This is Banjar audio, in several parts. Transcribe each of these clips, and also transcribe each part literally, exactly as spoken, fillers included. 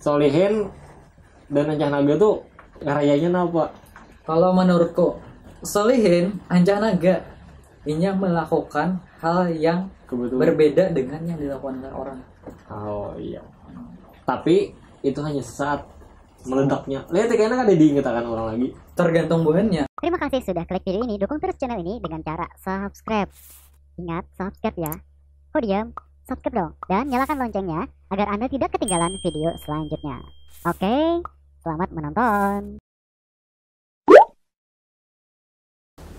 Solihin dan Ancah Naga tuh ngarayanya napa? Kalau menurutku, Solihin Ancah Naga, inya melakukan hal yang Kebetulan. Berbeda dengan yang dilakukan oleh orang. Oh iya. Tapi itu hanya sesaat meledaknya. Lihat ya, kayaknya kada diinget akan orang lagi. Tergantung buhannya. Terima kasih sudah klik video ini. Dukung terus channel ini dengan cara subscribe. Ingat, subscribe ya. Kok diam? Subscribe dong. Dan nyalakan loncengnya agar Anda tidak ketinggalan video selanjutnya. Oke, selamat menonton.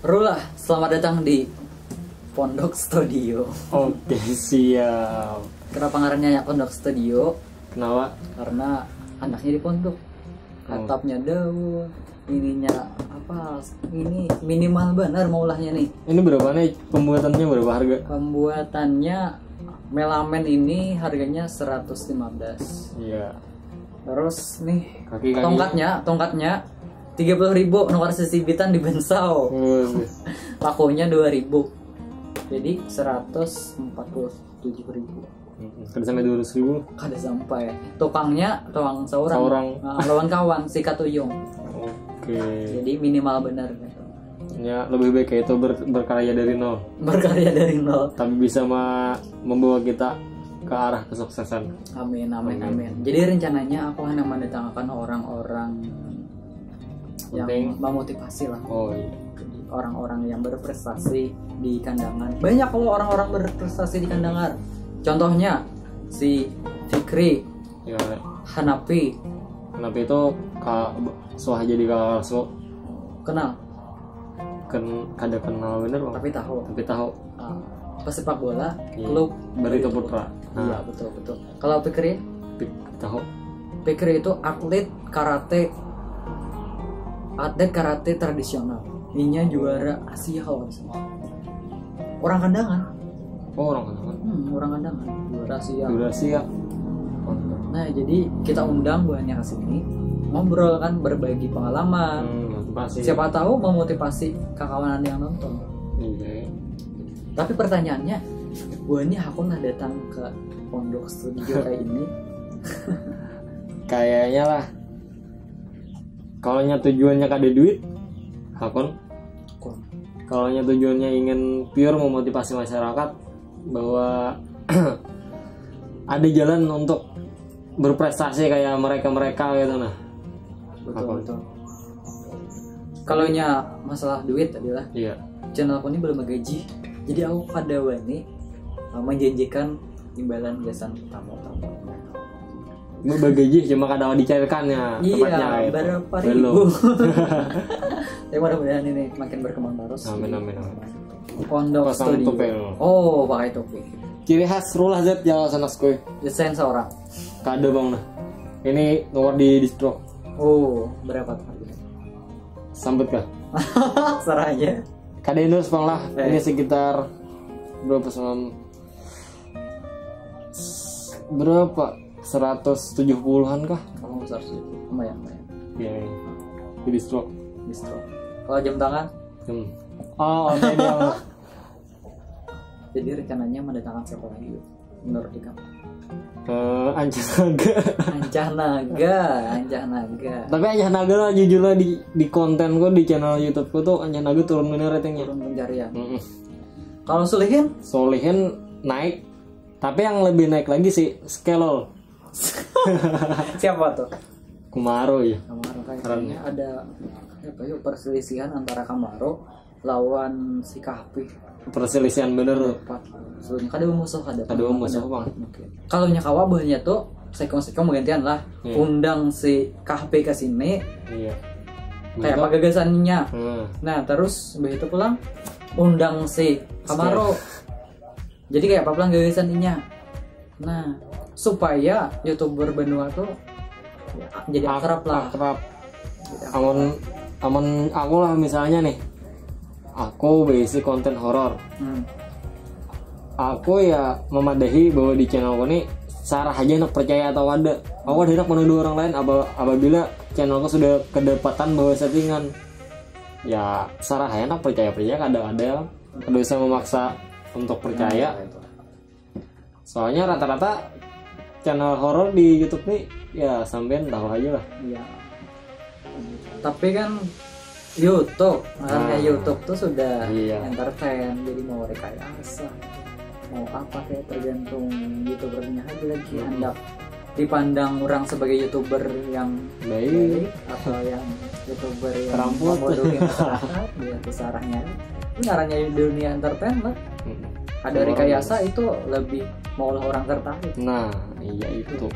Rulah, selamat datang di Pondok Studio. Oke, siap. Kenapa ngarannya Pondok Studio? Kenapa? Karena anaknya di pondok. Oh. Atapnya daun, ininya apa? Ini minimal benar maulahnya nih. Ini berapa nih pembuatannya, berapa harga? Pembuatannya melamen ini harganya seratus lima belas. Iya. Terus nih kaki, kaki. Tongkatnya, tongkatnya tiga puluh ribu nukar sisibitan di Bensau. Lakunya dua ribu. Jadi seratus empat puluh tujuh ribu. Kada sampai dua ratus ribu. Kada sampai. Tukangnya tukang seorang. Seorang. Nah, lawan kawan si Katuyung. Oke. Jadi minimal benar gitu. Ya lebih baik kayak itu ber, berkarya dari nol. Berkarya dari nol. Tapi bisa ma, membawa kita ke arah kesuksesan. Amin, amin, amin. amin. Jadi rencananya aku hanya mendatangkan orang-orang yang memotivasi lah. Oh iya. Orang-orang yang berprestasi di kandangan. Banyak loh orang-orang berprestasi di kandangan. Contohnya si Fikri, ya. Hanapi. Hanapi itu ka, suah jadi kakak asuh. Kenal. Ken, kada kenal bener bang. Tapi tahu. Tapi tahu. Uh, pesepak bola, iya. Klub Barito Putra. Nah. Iya betul betul. Kalau Fikri? Pik, tahu. Fikri itu atlet karate, atlet karate tradisional. Inya juara Asia kalau nggak salah. Orang kandangan. Oh orang kandangan. Hmm, orang kandangan. Juara Asia. Juara Asia. Nah jadi kita undang buahnya ke sini ngobrol kan, berbagi pengalaman. Hmm, siapa tahu memotivasi kakawanan yang nonton. Iya. Tapi pertanyaannya, buahnya aku nah datang ke pondok studio kayak ini. Kayaknya lah. Kalau nya tujuannya kada duit, hakun. Kalau nya tujuannya ingin pure memotivasi masyarakat bahwa ada jalan untuk berprestasi kayak mereka-mereka gitu nah. Betul betul. Kalau nya masalah duit tadi lah. Iya. Channel aku ini belum gaji. Jadi aku kada wani uh, menjanjikan imbalan gasan tamu-tamu. Bagaji cuma kada dicairkan ya iya, tempatnya itu. Berapa ribu? Ya mudah-mudahan ini makin berkembang terus. Amin amin amin. Pondok Pasang studio. Topeng. Oh, pakai topi. Ciri khas Rulah Z yang sanas kue. Desain seorang. Kada bang nah. Ini nomor di distro. Oh, berapa tuh harganya? Sambut kah? Serah aja. Kada endorse bang lah. Eh. Ini sekitar berapa semam berapa seratus tujuh puluhan kah? Oh, seratus tujuh puluh. Lumayan, lumayan. Iya, iya. Di distro. Distro. Kalau jam tangan? Hmm. Oh, oke dia. Jadi rencananya mendatangkan siapa lagi menurut kamu? Uh, Ancah Naga. Ancah Naga, Ancah Naga. Tapi Ancah Naga lah jujur lah di di konten kok di channel YouTube kok tuh Ancah Naga turun bener ratingnya. Turun pencarian. Mm -mm. Kalau Solihin? Solihin naik, tapi yang lebih naik lagi sih Skelol. Siapa tuh? Kumaro ya. Kumaro kayaknya ada apa ya perselisihan antara Kamaro lawan si Kahpi. Perselisihan bener tuh. Sebenarnya kada musuh ada. Kada musuh bang. Kalau nya kawa buhannya tuh sekong-sekong menggantian lah. Iya. Undang si Kahpi ke sini. Iya. Kayak apa gagasannya. Hmm. Nah terus begitu pulang undang si Kamaro. Jadi kayak apa pulang gagasan inya. Nah, supaya youtuber benua tuh ya, jadi akrab lah. Akrab. Amun amun aku lah misalnya nih, aku berisi konten horor. Hmm. Aku ya memadahi bahwa di channel aku nih sarah aja nak percaya atau ada. Aku ada nak menuduh orang lain apabila channel aku sudah kedapatan bahwa settingan. Ya sarah aja nak percaya percaya kadang ada. Kada usah memaksa untuk percaya. Hmm, soalnya rata-rata channel horor di YouTube nih, ya sampean tahu aja lah. Iya. Tapi kan YouTube, makanya Nah. YouTube tuh sudah Iya. entertain, jadi mau rekayasa, mau apa kayak tergantung youtubernya aja lagi Hmm. Hendak dipandang orang sebagai youtuber yang Baik. baik atau yang youtuber yang Teramput. Membodohi masyarakat, ya terserahnya. Ini ngarannya dunia entertain lah. Hmm. Ada Orang rekayasa bebas. Itu lebih mau orang tertarik. Nah, iya itu.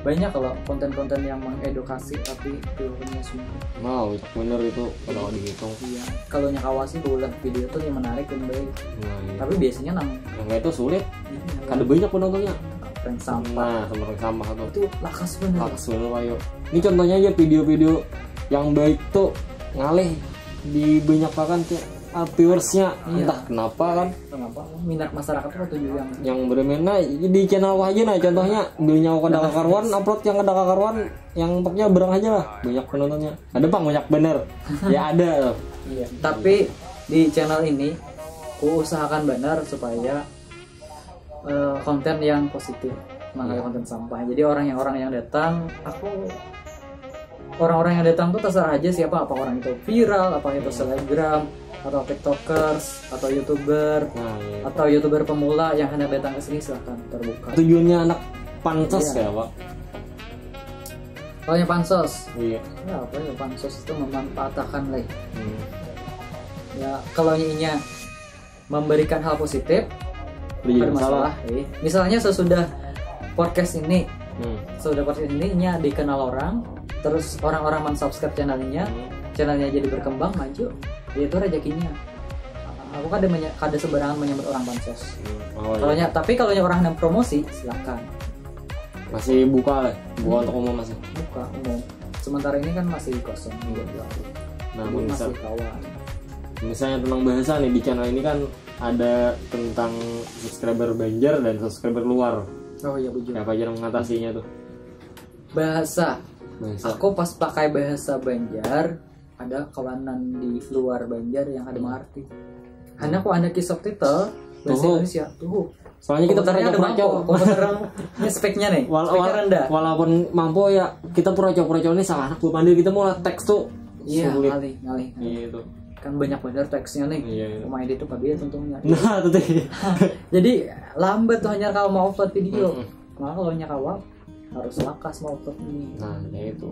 Banyak kalau konten-konten yang mengedukasi tapi videonya sungguh. Nah, bener itu kalau dihitung. Iya, kalau nya kawa sih ulah video tuh yang menarik dan baik. Nah, iya. Tapi biasanya nang Yang kayak itu sulit. ini Ada banyak penontonnya. Prank sampah. Nah, sama prank sampah tuh. Itu lakas bener. Lakas bener ayo. Ini contohnya aja video-video yang baik tuh ngalih di banyak pakan kayak ah, viewersnya Iya. Entah kenapa kan. Kenapa minat masyarakat tuh tujuh yang Yang bermain nah di channel wah aja nah contohnya bilnya kada kakaruan upload yang kada kakaruan yang pokoknya berang aja lah banyak penontonnya ada pang banyak bener ya ada loh. Iya. Tapi di channel ini ku usahakan benar supaya eh, konten yang positif, bukan Iya. Konten sampah. Jadi orang yang orang yang datang, aku orang-orang yang datang tuh terserah aja siapa apa orang itu viral, apa itu selebgram, atau tiktokers, atau youtuber, Nah, iya. Atau youtuber pemula yang hendak datang ke sini silahkan terbuka. Tujuannya anak pansos Iya. Ya pak. Kalau yang pansos, Iya. Ya apa ya pansos itu memanfaatkan lah. Hmm. Ya kalau nya memberikan hal positif, Iya, ada masalah. Eh, Misalnya sesudah podcast ini, Hmm. sesudah podcast ini nya dikenal orang, terus orang-orang mensubscribe channelnya, Hmm. channelnya jadi berkembang maju, ya itu rezekinya. Aku kada menya- kada sembarangan menyambut orang pansos. Oh, Kalau iya. nya, tapi kalau nya orang yang promosi, silakan Masih buka lah, buka untuk umum masih. Buka umum. Sementara ini kan masih kosong. Iya. Jadi Nah, masih misal- kawan. Misalnya tentang bahasa nih di channel ini kan ada tentang subscriber Banjar dan subscriber luar. Oh iya bujur. Siapa aja yang mengatasinya tuh? Bahasa. Bahasa. Aku pas pakai bahasa Banjar, ada kawanan di luar Banjar yang ada mengerti. Hanya aku ada subtitle bahasa Tuhu. Indonesia. Tuh. Soalnya kita Komputernya ada peraco-peraco. mampu. Komputernya speknya nih. Wal- Speknya wal- rendah. Walaupun mampu ya kita peraco-peraco nih salah anak belum ada kita mau lihat teks tuh Iya, sulit. Ngalih, ngalih. Iya itu. Kan banyak bener teksnya nih. Iya, iya. Cuma edit tuh kabiar tentunya. Nah, itu tadi. Jadi lambat tuh hanya kalau mau upload video. Mm-mm. Maka kalau nya kawa harus lakas mau upload ini. Nah, ya itu.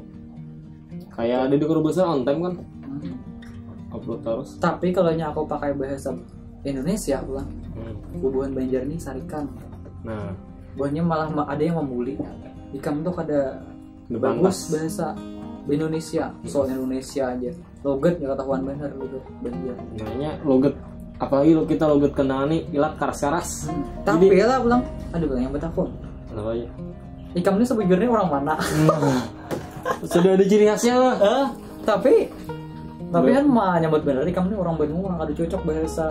Kayak ada di Corbuzier on time kan Hmm. upload terus. Tapi kalau nya aku pakai bahasa Indonesia pulang, Hmm. bubuhan Banjar nih sarikan. Nah, Buhannya malah ma- ada yang membuli. Ikam tuh kada Depan bagus pas. Bahasa Indonesia, soal Indonesia aja. Logat ya ketahuan bener logat Banjar. Makanya logat apalagi lo kita logat kenal nih ilat karas-karas. Hmm. Tapi lah pulang ada bilang yang bertakun. Kenapa aja? Ikam ini sebujurnya orang mana? Nah, sudah ada ciri khasnya lah. Eh, tapi tapi kan mah nyambut bener ikam ini orang Banua kada cocok bahasa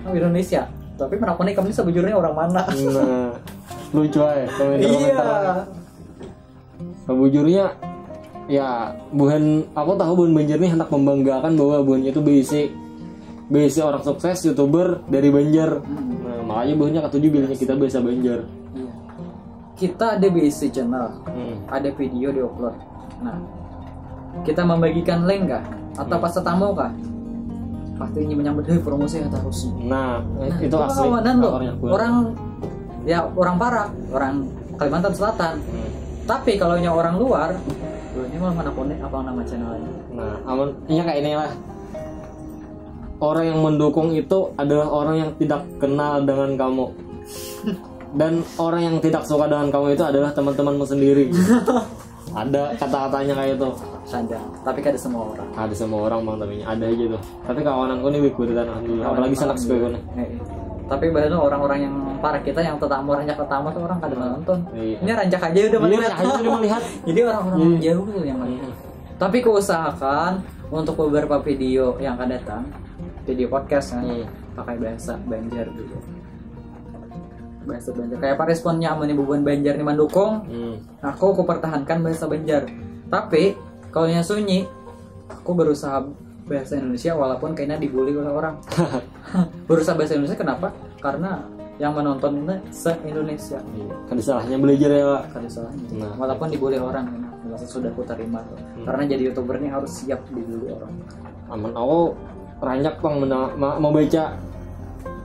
Indonesia. Tapi menakuni ikam ini sebujurnya orang mana? Nah, lucu aja komentar-komentar. Iya. Sebujurnya ya buhan aku tahu buhan Banjar nih hendak membanggakan bahwa buhannya itu berisi berisi orang sukses youtuber dari Banjar. Nah, makanya buhannya katuju bilanya kita bahasa Banjar. Iya. Kita ada B S C channel, Hmm. ada video diupload. Nah, kita membagikan link kah? Atau pas tetamu kah? Pasti ini menyambut hei promosi ya harus. Nah, Nah, itu asli. Kawanan loh. Orangnya kuat. Orang ya orang Parak, orang Kalimantan Selatan. Hmm. Tapi kalau nya orang luar, ini malah mana konek apa nama channelnya? Nah, amun iya kayak ini lah. Orang yang mendukung itu adalah orang yang tidak kenal dengan kamu. Dan orang yang tidak suka dengan kamu itu adalah teman-temanmu sendiri. Ada kata-katanya kayak itu. Ada, tapi kada semua orang. Ada semua orang bang tapi ada aja tuh. Tapi kawananku nih wih kulitan alhamdulillah. Apalagi sanak sekolah nih. Eh, eh. Tapi bahkan orang-orang yang para kita yang tetamu orang yang pertama tuh orang kada nonton. Iya. Ini rancak aja udah Iya, melihat. aja udah melihat. Jadi orang-orang Iya. Jauh tuh yang melihat. Tapi kuusahakan untuk beberapa video yang akan datang, video podcast kan, Hmm. Pakai bahasa Banjar dulu. Bahasa Banjar. Kayak apa responnya amun bubuhan Banjar nih mendukung? Hmm. Aku aku pertahankan bahasa Banjar. Tapi kalau yang sunyi, aku berusaha bahasa Indonesia walaupun kayaknya dibully oleh orang. Berusaha bahasa Indonesia kenapa? Karena yang menonton ini se-Indonesia. Iya. Kada salahnya belajar ya, Pak. Kada salahnya. Nah. Walaupun dibully orang, merasa sudah aku terima tuh. Hmm. Karena jadi YouTuber ini harus siap dibully orang. Aman, aku rancak pang mau baca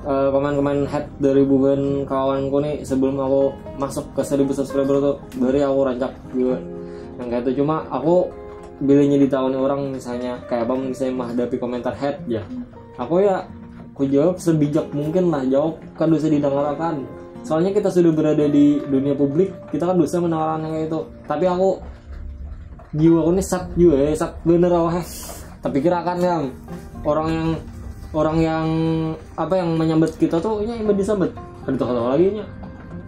uh, komen-komen head dari buhan kawanku nih sebelum aku masuk ke seribu subscriber tuh, dari aku rancak juga yang kayak itu. Cuma aku bilanya di tahun orang, misalnya kayak apa, misalnya menghadapi komentar head ya, aku ya aku jawab sebijak mungkin lah, jawab kan dosa didengarkan. Soalnya kita sudah berada di dunia publik, kita kan dosa mendengarkan kayak itu. Tapi aku jiwa aku nih sat juga ya, sat bener awah. Tapi kira kan yang orang yang orang yang apa yang menyambut kita tuh ini yang disambat, ada tahu lagi nya.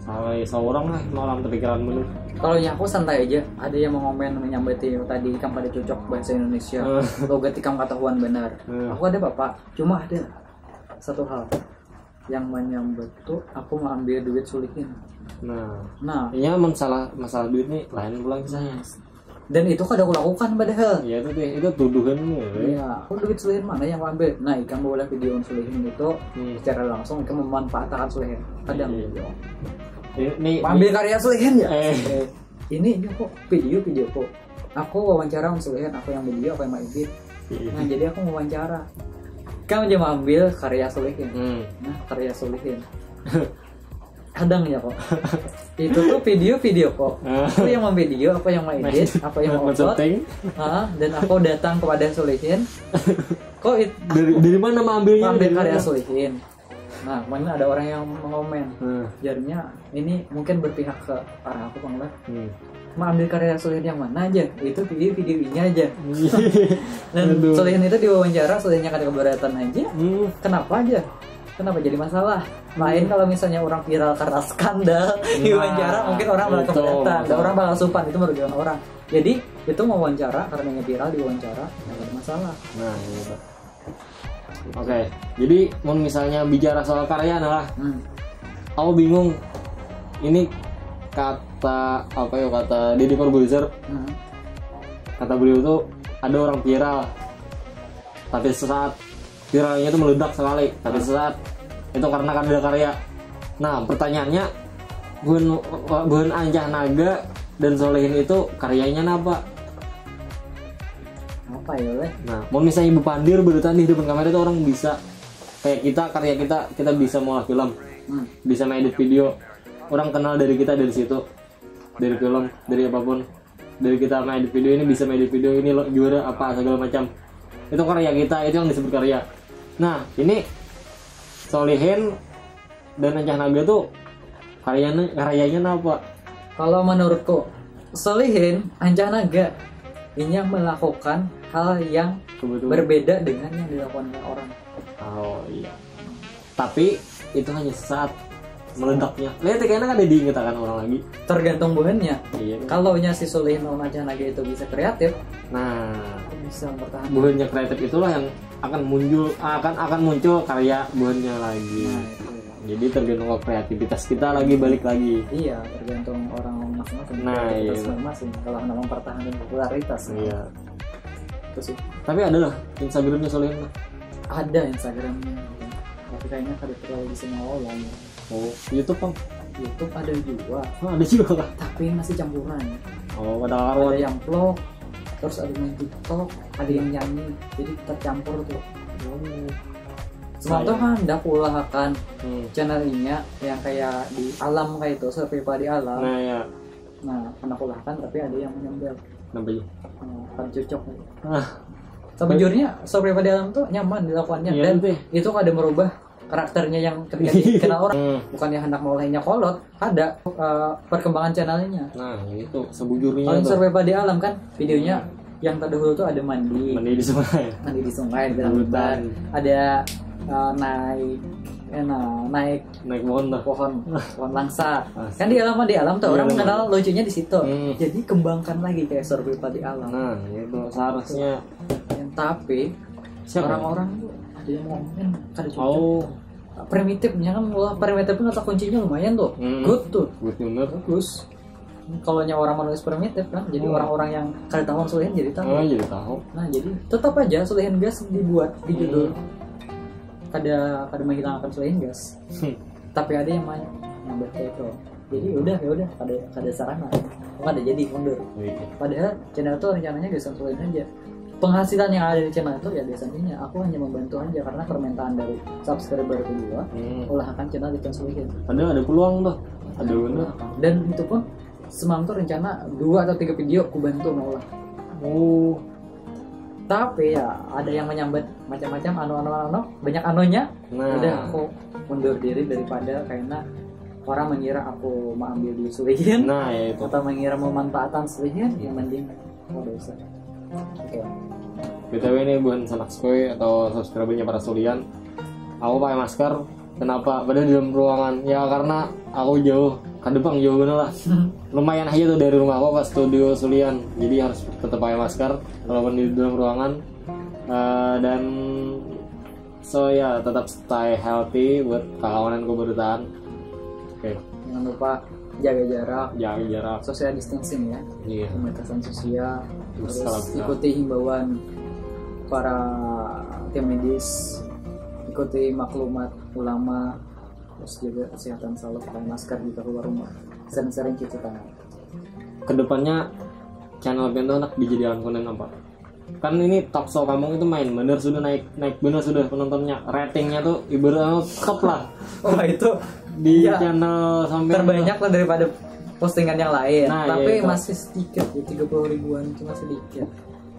Salah ya, seorang lah malam terpikiran bener. Kalau aku santai aja, ada yang mau ngomen menyambati tadi ikam pada cocok bahasa Indonesia, logat ikam ketahuan benar. Hmm. Aku ada bapak, cuma ada satu hal yang menyambut tuh aku mau ambil duit sulihin. Nah, nah, ya masalah masalah duit nih lain pulang kisahnya. Dan itu kada aku lakukan padahal. Iya itu deh, itu tuduhan nih. Iya, aku duit sulihin mana yang aku ambil? Nah, ikam boleh video sulihin itu hmm. Secara langsung ikam memanfaatkan sulihin. Kadang iya. Video. Ini, ini ambil karya sulihin ya. Eh. Eh, ini ini kok video video kok. Aku wawancara sulihin, aku yang video, aku yang edit. Iya. Nah, jadi aku wawancara. Kamu cuma ambil karya sulihin. Hmm. Nah, karya sulihin. Kadang ya kok. Itu tuh video-video kok. Aku yang memvideo, aku yang mengedit, aku yang upload. Uh, dan aku datang kepada Sulihin. Kok it- dari, dari mana mengambilnya? Ambil karya Sulihin. Nah, mana ada orang yang mengomen. Hmm. Jarnya ini mungkin berpihak ke arah aku bang lah. Hmm. Mengambil karya Sulihin yang mana aja? Itu video video ini aja. Dan Sulihin itu diwawancara, Sulihinnya kada keberatan aja. Hmm. Kenapa aja? Kenapa jadi masalah? Lain kalau misalnya orang viral karena skandal nah, di wawancara, mungkin orang bakal keberatan, orang bakal supan, itu merugikan orang. Jadi itu mau wawancara karena yang viral di wawancara, nggak ada masalah. Nah, iya. Oke, okay. Jadi mau misalnya bicara soal karya lah, hmm. Aku bingung. Ini kata apa ya, kata Deddy Corbuzier. Hmm. Kata beliau tuh ada orang viral, tapi sesaat viralnya itu meledak sekali, tapi sesaat itu karena ada karya. Nah, pertanyaannya, buhan buhan Ancah Naga dan Solehin itu karyanya apa? Apa ya leh? Nah, mau misalnya ibu pandir berutan di depan kamera itu orang bisa kayak kita, karya kita, kita bisa mau film, hmm. Bisa main edit video, orang kenal dari kita dari situ, dari film, dari apapun. Dari kita main di video ini bisa main di video ini lo juara apa segala macam, itu karya kita, itu yang disebut karya. Nah, ini Solihin dan Ancah Naga tuh karyanya karyanya apa? Kalau menurutku Solihin, Ancah Naga ini yang melakukan hal yang Kebetulan. Berbeda dengan yang dilakukan orang. Oh iya. Tapi itu hanya sesaat meledaknya. Lihat kayaknya kan diinget akan orang lagi. Tergantung buhannya. Iya. Kalau nya si Sulihin lawan Ancah Naga itu bisa kreatif, nah, bisa bertahan. Buhannya kreatif itulah yang akan muncul akan akan muncul karya buhannya lagi. Nah, iya. Jadi tergantung kreativitas kita lagi balik lagi. Iya, tergantung orang masing-masing. Nah, iya. Masing-masing kalau hendak mempertahankan popularitas. Iya. Itu sih. Tapi ada lah Instagramnya Sulihin. Ada Instagramnya. Tapi kayaknya kada terlalu bisa mau lah. Ya. Oh, YouTube bang? YouTube ada juga. Oh, ada juga kah? Tapi masih campuran. Oh, pada karuan. Ada yang vlog, terus ada yang TikTok, ada yang nyanyi. Jadi tercampur tuh. Oh. Semua tuh kan hendak ulah akan hmm. Channel ini yang kayak di alam kayak itu, seperti di alam. Nah, ya. Nah, hendak ulah akan tapi ada yang menyambar. Kenapa ya? Nah, kan cocok. Ah. Sejujurnya, seperti di alam tuh nyaman dilakukannya. Ya, dan itu ada merubah karakternya yang ketika dikenal orang hmm. Bukannya hendak maulah inya kolot, ada uh, perkembangan channelnya. Nah, itu sebujurnya kalau survei pada alam kan videonya hmm. Yang terdahulu tuh ada mandi, mandi di sungai, mandi di sungai di hutan, ada uh, naik eh, nah, naik naik pohon pohon pohon langsa. Kan di alam di alam tuh iya, orang mengenal lucunya di situ hmm. Jadi kembangkan lagi kayak survei pada alam. Nah, itu seharusnya. Yang tapi orang-orang tuh ada yang ngomongin kada cocok. Oh. Primitifnya kan, wah, primitif kan kata kuncinya lumayan tuh. Hmm. Good tuh. Good bener. Bagus. Kalau nya orang menulis primitif kan, jadi oh. Orang-orang yang kada tahu sulihin jadi tahu. Oh, jadi tahu. Nah, jadi tetap aja sulihin gas dibuat di judul. Hmm. Kada kada menghilangkan sulihin gas. Hmm. Tapi ada yang main nyambat kayak itu. Jadi udah, ya udah, kada kada sarana. Aku kada jadi mundur. Padahal channel itu rencananya gasan sulihin aja. Penghasilan yang ada di channel itu ya biasanya aku hanya membantu aja karena permintaan dari subscriber kedua, hmm, ulah akan channel gasan sulihin. Padahal ada peluang tuh. Ada bener. Dan itu pun semalam tuh rencana dua atau tiga video aku bantu mau lah. Oh. Tapi ya ada yang menyambat macam-macam, anu anu anu, banyak anunya. Nah. Udah, aku mundur diri daripada karena orang mengira aku mau ambil duit sulihin, nah, ya itu, atau mengira memanfaatkan sulihin, yang mending aku dosa. Oke. B T W ini bukan sanak sekoi atau subscribernya para sulian. Aku pakai masker. Kenapa? Padahal di dalam ruangan. Ya karena aku jauh, kadepang jauh bener lah. Lumayan aja tuh dari rumah aku ke studio sulian. Jadi harus tetap pakai masker walaupun di dalam ruangan. Eh, dan so ya tetap stay healthy buat kawananku bertahan. Oke. Jangan lupa jaga jarak, Jaga jarak. Social distancing ya, Iya. Pembatasan sosial, terus Berskala besar. Ikuti himbauan para tim medis, ikuti maklumat ulama, terus jaga kesehatan selalu, pakai masker jika keluar rumah, sering-sering cuci tangan. Kedepannya channel pian tuh anak dijadikan konten apa? Kan ini talk show kampung itu main bener sudah, naik naik bener sudah penontonnya, ratingnya tuh ibaratnya top lah. Oh itu Di Iya. Channel sampai Terbanyak lah daripada postingan yang lain, Nah, tapi iya, itu. Masih sedikit ya, tiga puluh ribuan itu masih sedikit.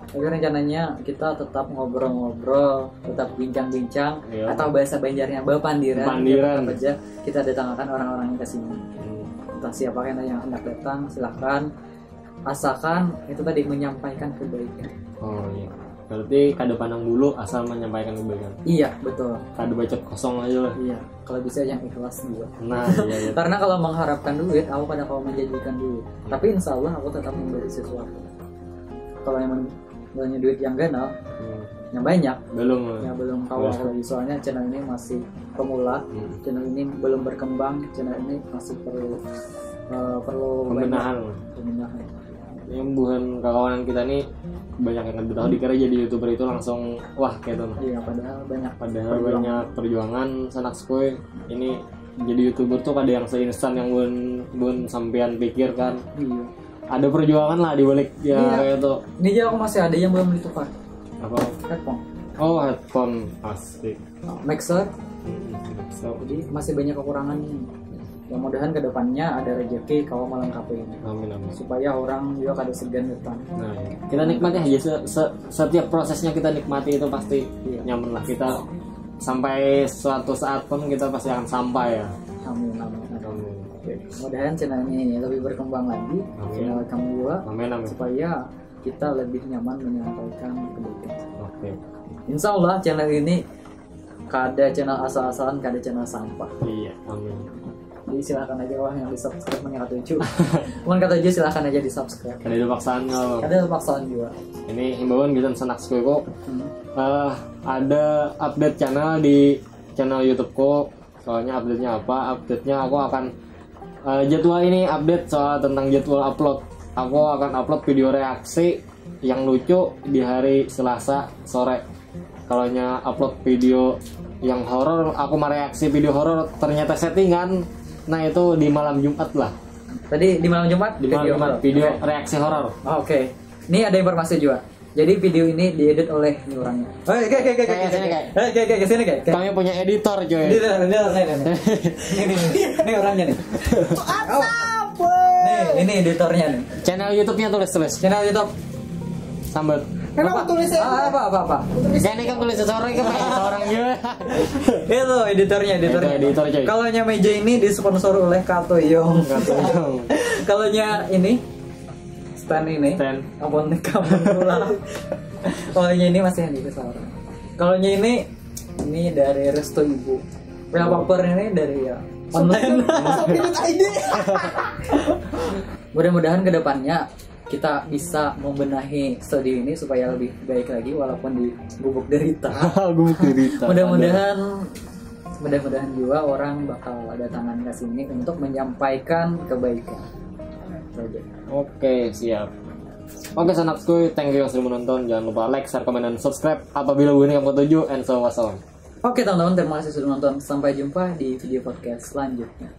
Tapi rencananya kita tetap ngobrol-ngobrol, tetap bincang-bincang, Iya. Atau bahasa Banjarnya bapandiran. Bapandiran. Tetap aja kita datangkan orang-orang yang ke sini. Hmm. Entah siapa yang yang hendak datang, silahkan. Asalkan itu tadi menyampaikan kebaikan. Oh iya. Berarti kada pandang bulu asal menyampaikan kebaikan. Iya, betul. Kada bacot kosong aja lah. Iya, kalau bisa yang ikhlas juga. Nah, iya iya. Karena kalau mengharapkan duit, aku kada mau menjanjikan duit. Tapi insya Allah aku tetap memberi sesuatu. Kalau yang men- punya duit yang ganal, Hmm. yang banyak, Belum. Ya belum tahu Belum. Aku lagi, soalnya channel ini masih pemula, Hmm. Channel ini belum berkembang, channel ini masih perlu eh, perlu Pembenahan. Banyak pembenahan. Ini buhan kawanan kita nih banyak yang kada tahu, dikira jadi youtuber itu langsung wah kayak itu. Iya, padahal banyak. Padahal Perjuangan. Banyak perjuangan sanak sekoi. Ini jadi youtuber tuh kada yang seinstan yang buhan buhan sampean pikirkan. Iya. Ada perjuangan lah di balik ya Iya. Kayak itu. Ini aja aku masih ada yang belum ditukar. Apa? Headphone. Oh, headphone pasti. Mixer. So, Jadi masih banyak kekurangan nih. Ya mudahan kedepannya ada rezeki kalau melengkapi ini. Amin amin. Supaya orang juga kada segan datang. Nah, iya. Kita nikmati aja se- se- setiap prosesnya, kita nikmati itu pasti Iya. Nyaman lah kita sampai suatu saat pun kita pasti akan sampai ya. Amin, amin, amin. Amin. Mudahan channel ini lebih berkembang lagi, Amin. Channel kamu juga, Amin amin. Supaya kita lebih nyaman menyampaikan kebaikan. Oke. Insya Allah channel ini kada channel asal-asalan, kada channel sampah. Iya, amin. Jadi silakan aja wah yang di subscribe mana katuju. Cuman katuju silakan aja di subscribe. Kada ada paksaan kalau Ada paksaan juga. Ini himbauan bisa sanak sekoi kok. Hmm. Eh, ada update channel di channel YouTube kok. Soalnya update-nya apa? Update-nya aku akan eh, jadwal ini update soal tentang jadwal upload. Aku akan upload video reaksi yang lucu di hari Selasa sore. Kalau nya upload video yang horor, aku mereaksi video horor ternyata settingan. Nah, itu di malam Jumat lah. Tadi di malam Jumat Di malam video Jumat horor. Video Oke. reaksi horor. Oke. Ini ada informasi juga. Jadi video ini diedit oleh ini orangnya. Oke, oke, oke, oke, Kayak oke, sini, oke. kayak. Oke, oke, oke, sini kayak. Kami punya editor, coy. Ini, ini, ini, ini, ini. Ini, ini, ini orangnya nih. Nih, ini editornya nih. Channel YouTube-nya tulis tulis. Channel YouTube. Sambat. Kenapa tulisnya? Ah, apa, apa, apa? Jadi kan tulis seseorang kan seorang juga. Itu editornya, editornya. Itu editor, coy. Kalau nya meja ini disponsor oleh Kato Yong. Kato Yong. Kalau nya ini stand ini. Stand. Ampun, kamu pulang. Kalau nya ini masih yang di seorang. Kalau nya ini ini dari Resto Ibu. Wallpaper ini dari ya online. Spirit I D. Mudah-mudahan kedepannya kita bisa membenahi studio ini supaya lebih baik lagi walaupun di gubuk derita. Gubuk derita. Mudah-mudahan mudah-mudahan juga orang bakal datangan ke sini untuk menyampaikan kebaikan. Oke. Oke, siap. Oke, sanak sekoi, thank you sudah menonton. Jangan lupa like, share, komen, dan subscribe apabila buhan kamu katuju. And so, wassalam. Oke teman-teman, terima kasih sudah menonton. Sampai jumpa di video podcast selanjutnya.